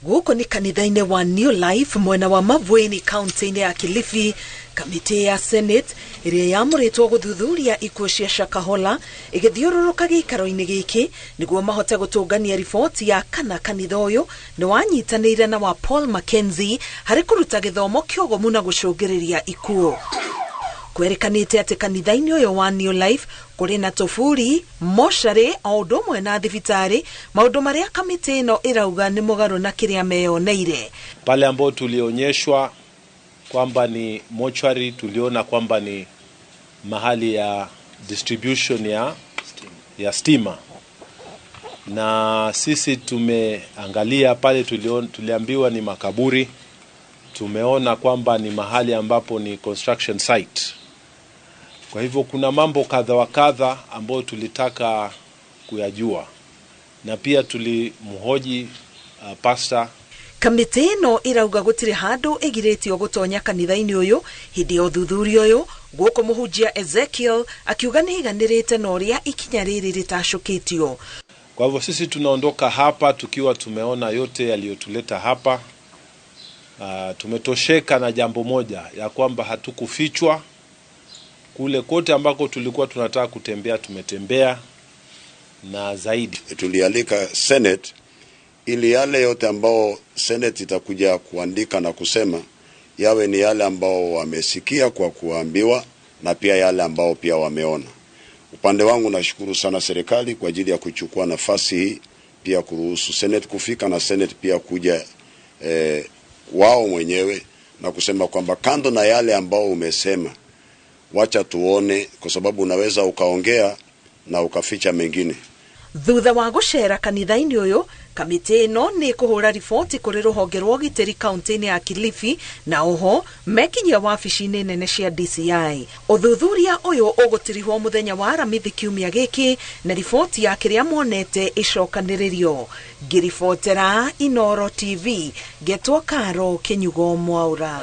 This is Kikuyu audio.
Gũkũ nĩ kanitha-inĩ wa New Life mwena wa Mavueni kaunti-inĩ ya Kilifi. Kamĩtĩ ya Senate ĩrĩa yamũrĩtwo gũthuthuria ikuũ cia Shakahola ĩgĩthiũrũrũka gĩikaro-inĩ gĩkĩ nĩguo mahote gũtũngania riboti ya kana kanitha ũyũ nĩ wanyitanĩire na wa Paul Mackenzie harĩ kũruta gĩthomo kĩogomu na gũcũngĩrĩria ikuũ. Kwerĩkanĩte atĩ kanitha-inĩ ũyũ wa New Life kũrĩ na tũburi, mocarĩ o ũndũ ũmwe na thibitarĩ, maũndũ marĩa kamĩtĩ ĩno ĩrauga nĩ mũgarũ na kĩrĩa meyoneire. Pale ambao tulionyeshwa kwamba ni mochwari, tuliona kwamba ni mahali ya distribution ya stima, na sisi tumeangalia pale, tuliambiwa ni makaburi. Tumeona kwamba ni mahali ambapo ni construction site. Kwa hivyo kuna mambo kadha wa kadha ambayo tulitaka kuyajua, na pia tulimhoji pastor. Kamĩtĩ ĩno ĩrauga gũtirĩ handũ ĩgirĩtio gũtonya kanitha-inĩ ũyũ hĩndĩ ya ũthuthuria ũyũ, gũkũ mũhunjia Ezekiel akiuga nĩ iganĩrĩte na ũrĩa ikinya rĩrĩ rĩtacũkĩtio. Kwa hivyo sisi tunaondoka hapa tukiwa tumeona yote yaliyotuleta hapa. Tumetosheka na jambo moja ya kwamba hatukufichwa. Kule kote ambako tulikuwa tunataka kutembea tumetembea na zaidi. Tulialika Senate ili yale yote ambao Senate itakuja kuandika na kusema yawe ni yale ambao wamesikia kwa kuambiwa na pia yale ambao pia wameona. Upande wangu nashukuru sana serikali kwa ajili ya kuchukua nafasi hii pia kuruhusu Senate kufika na Senate pia kuja wao mwenyewe na kusema kwamba kando na yale ambao umesema, wacha tuone, kwa sababu unaweza ukaongea na ukaficha mengine. Thutha wa gũcera kanitha-inĩ ũyũ, kamĩtĩ ĩno nĩ ĩkũhũra riboti kũrĩ rũhonge rwa ũgitĩri kaunti-inĩ ya Kilifi na oho mekinyia wabici-inĩ nene cia DCI. Ũthuthuria ũyũ ũgũtirihwo mũthenya wa Aramithi kiumia gĩkĩ na riboti ya kĩrĩa monete ĩcokanĩrĩrio. Ngĩribotera Inooro TV, ngetwo Karo Kĩnyugo Mwaura.